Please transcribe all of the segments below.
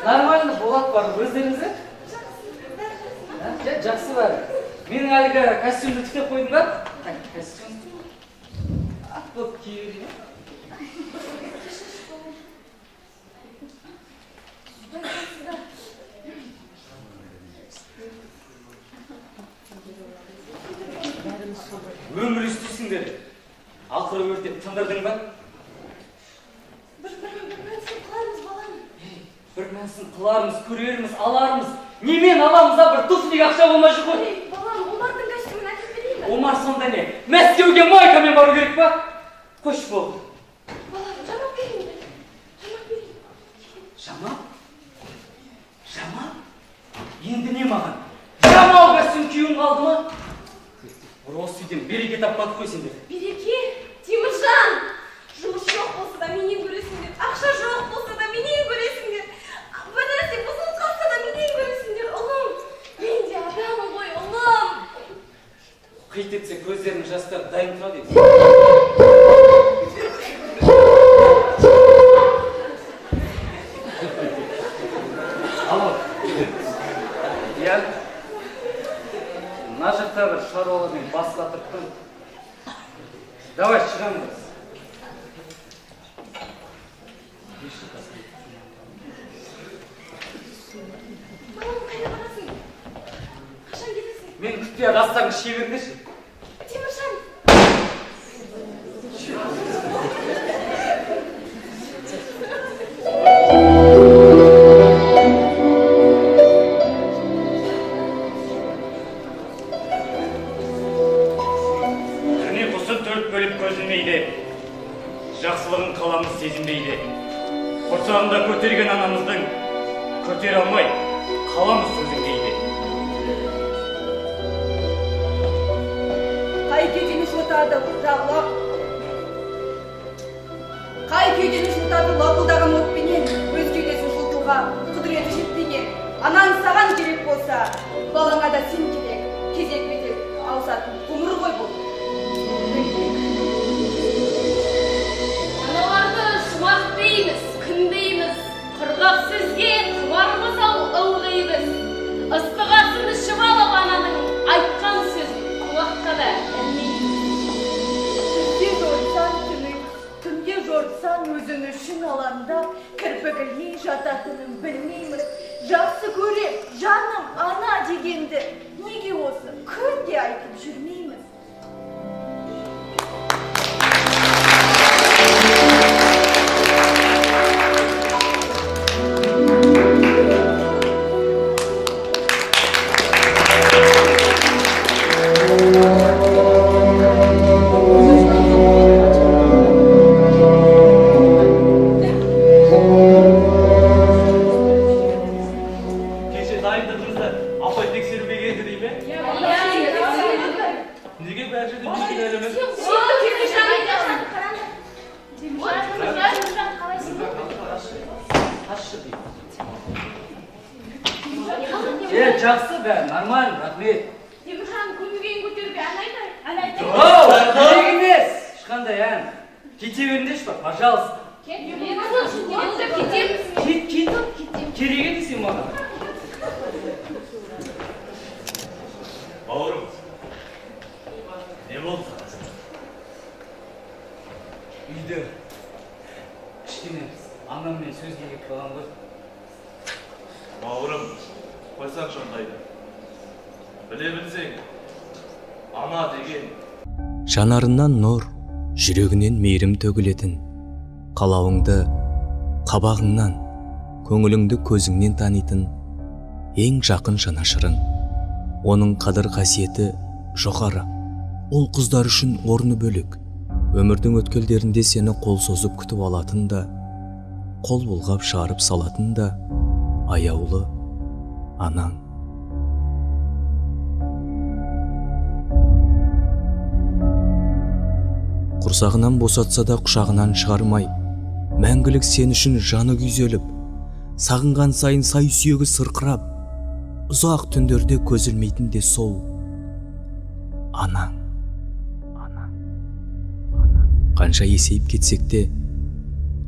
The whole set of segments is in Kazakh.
Нормально болады бар, өздеріңізде? Жақсы, жақсы бәрі. Менің әлгі костюмді тіктеп қойдың ба? Костюм. Ат болып кие берейін. Өмір істейсіңдер. Ақыры өртеп тындырдың ба? Бір мәнсін қылармыз, балам. Бір мәнсін қылармыз, көрерміз, алармыз. Немен аламыз, а бір туфлиге ақша болмай жүр ғой. Балам, Омардың костюмін әкеліп берейін бе? Омар сонда не? Мәскеуге майкамен бару керек па? Қойшы болды. Балам, жамап берейін бе? Жамап берейін. Жамап? Жамап? Енді не маған? Жамау костюм киюім қалды ма? Осы үйден береке таппадық қой сендер. Береке? Теміржан! Жұмыс жоқ болса да менен көресіңдер, ақша жоқ болса да менен көресіңдер, бір нәрсе бұзылып қалса да менен көресіңдер, ұлым. Мен де адаммын ғой, ұлым. Қит етсе көздерінің жастары дайын тұрады еді. Алло. Иә. Мына жақта бір шаруалармен бас қатырып тұрмын. Давай шығамыз. Балам, қайда барасың? Қашан келесің? Мен күтпей ақ астан іше беріңдерші. Теміржан! Түн ұйқысы төрт бөліп көзілмейді. Жақсылығын қаламыз сезінбейді. Құрсағында көтерген анамыздың көтере алмай қаламыз сөзін кейде. Қай кеудені жылытады лап, қай кеудені жылытады лапылдаған отпенен, өз кеудесін жылытуға құдіреті жетпеген. Анаң саған керек болса, балаңа да сен керек. Кезек-кезек ауысатын ғұмыр ғой бұл. Аналарды жұмақ дейміз, күн дейміз, құрғақ сөзге құмармыз ау ылғи біз. Ыстық асын ішіп алып ананың айтқан сөзін құлаққа да ілмейміз. Түнде жортсаң түні, түнде жортсаң өзің үшін алаңдап, кірпік ілмей жататынын білмейміз. Жақсы көрем, жаным ана дегенді неге осы күнде айтып жүрмейміз? Кеше дайындығыңызды апай тексеруге келді дей ме? Неге бәр жерде мен кінәлімін? Қашшы дейді. Жақсы бәрі, нормально, рахмет. Теміржан, көңіл күйін көтеруге ән айтайық. Ән айтайық. Оу, керек емес. Ешқандай ән. Кете беріңдерші, пожалуйста. Кетеміз. Кет, кет. Керек еді сен маған. Бауырым, не болды саған? Үйде кішкене анаммен сөзге келіп қалған ғой. Бауырым, қойсаңшы ондайды. Біле білсең, ана деген Жанарынан нұр, жүрегінен мейірім төгілетін, қалауыңды қабағыңнан, көңіліңді көзіңнен танитын ең жақын жанашырың. Оның қадір қасиеті жоғары. Ол қыздар үшін орны бөлек. Өмірдің өткелдерінде сені қол созып күтіп алатын да, қол бұлғап шығарып салатын да аяулы анаң. Құрсағынан босатса да құшағынан шығармай, мәңгілік сен үшін жаны күйзеліп, сағынған сайын сай сүйегі сырқырап, ұзақ түндерде көз ілмейтін де сол анаң. Қанша есейіп кетсек те,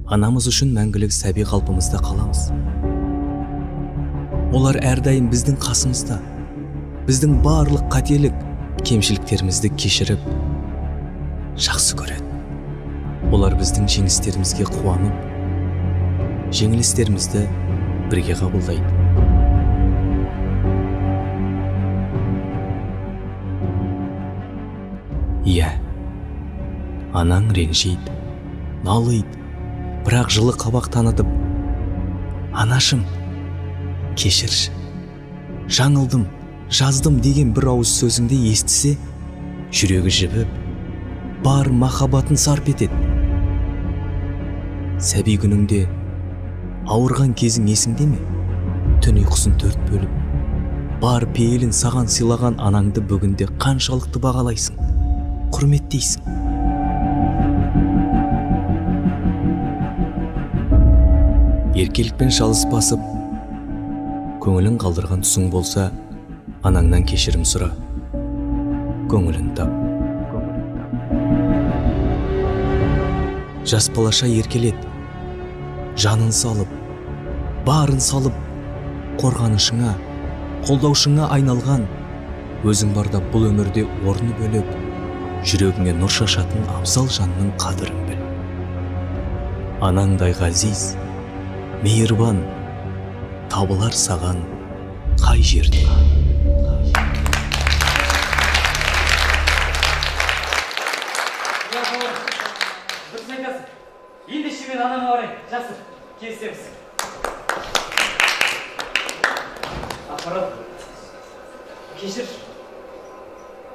анамыз үшін мәңгілік сәби қалпымызда қаламыз. Олар әрдайым біздің қасымызда. Біздің барлық қателік, кемшіліктерімізді кешіріп, жақсы көреді. Олар біздің жеңістерімізге қуанып, жеңілістерімізді бірге қабылдайды. Иә, анаң ренжиді, налиды, бірақ жылы қабақ танытып, анашым, кешірші, жаңылдым, жаздым деген бір ауыз сөзіңді естісе, жүрегі жібіп, бар махаббатын сарп етеді. Сәби күніңде ауырған кезің есіңде ме? Түн ұйқысын төрт бөліп, бар пейілін саған сыйлаған анаңды бүгінде қаншалықты бағалайсың, құрметтейсің. Еркелікпен шалыс басып, көңілін қалдырған тұсың болса, анаңнан кешірім сұра, көңілін тап. Жас балаша еркелет, жанын салып, барын салып, қорғанышыңа, қолдаушыңа айналған, өзің барда бұл өмірде орны бөлек, жүрегіңе нұр шашатын абзал жанның қадірін біл. Анаңдай ғазиз, мейірбан, табылар саған қай жерде. Дұрыс айтасың. Ендеше мен анама барайын. Жақсы, келісеміз. Апарал, кешір.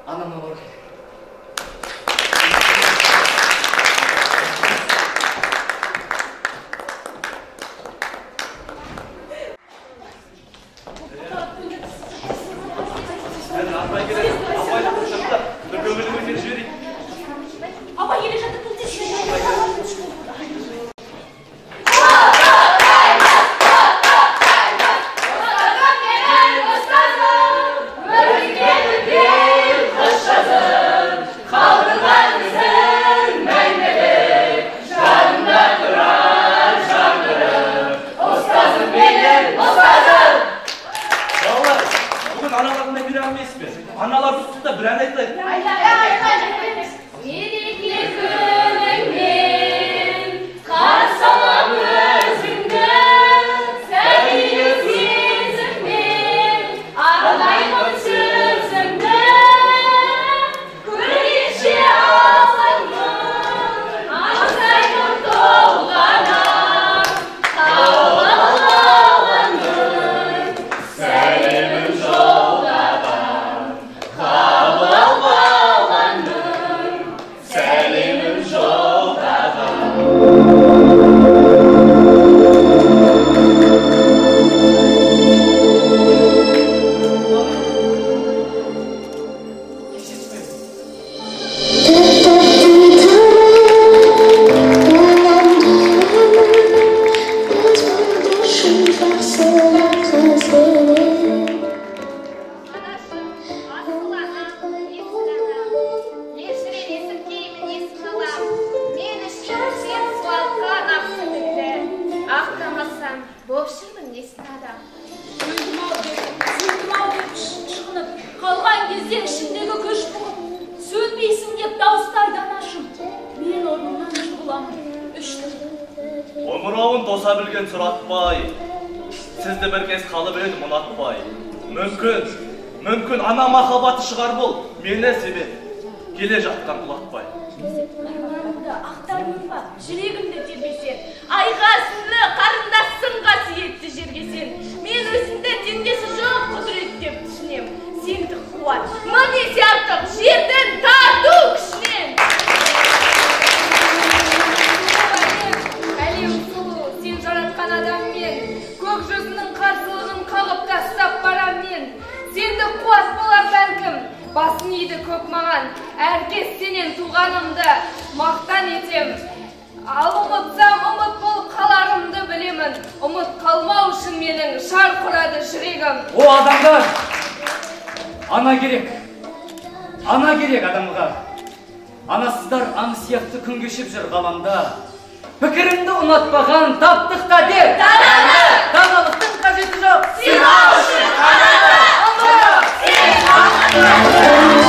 Анама бару керек. Апай келеді, апайды шықты. Бір көңілін көтеріп жіберейік. Апай келе жатыр, бұл тез. Балалар, бүгін аналардың мейрамы емес пе? Аналар тұтты да бір ән айтайық. Мереке күніңмен қарсы алам өзіңді, сәбилік сезіммен арнаймын сөзімді. Көргенше алаңмын, аңсаймын толғана, қабыл алғанмын, сәлемім жолдаған, қабыл алғанмын, сәлемім жолдаған. Кешірші мені. Анашым, асыл анам, есіл анам, елжіреп есіркеймін есіме алам. Мен үшін сен суалтқан ақ сүтіңді, ақтамасам, боп жүрмін несін адам. Өлдім-ау деп, өлдім-ау деп шұқынып, қалған кезде ішімдегі күш бұғып, сөнбейсің деп дауыстайды анашым. Мен орнымнан жығыламын, үш тұрып. Омырауын тоса білген сұратпай, сізді бір кез қалып едім ұнатпай. Мүмкін, мүмкін ана махаббаты шығар бұл, мені себеп, келе жатқан құлатпай. Арманымды ақтармын ба, жүрегімді тербесең, Айға сіңлі қарындассың қасиетті жерге сен. Мен өзімді теңдесі жоқ құдірет деп түсінем. Сендік қуат, мың есе артық жердің тарту күшінен. Әлем сұлу, сен жаратқан адам мен, көк жүзінің қарсылығын қағып тастап барам мен. Сендік қуат болар бәлкім, басын иді көк маған, әркез сенен туғанымды мақтан етем. Ал ұмытсам, ұмыт болып қаларымды білемін. Ұмыт қалмау үшін менің шарқ ұрады жүрегім. О адамдар, ана керек, ана керек адамға. Анасыздар аң сияқты күн кешіп жүр ғаламда. Пікірімді ұнатпаған таптық қате. Даналықтың қажеті жоқ. сыйлау үшін. Ана, сен.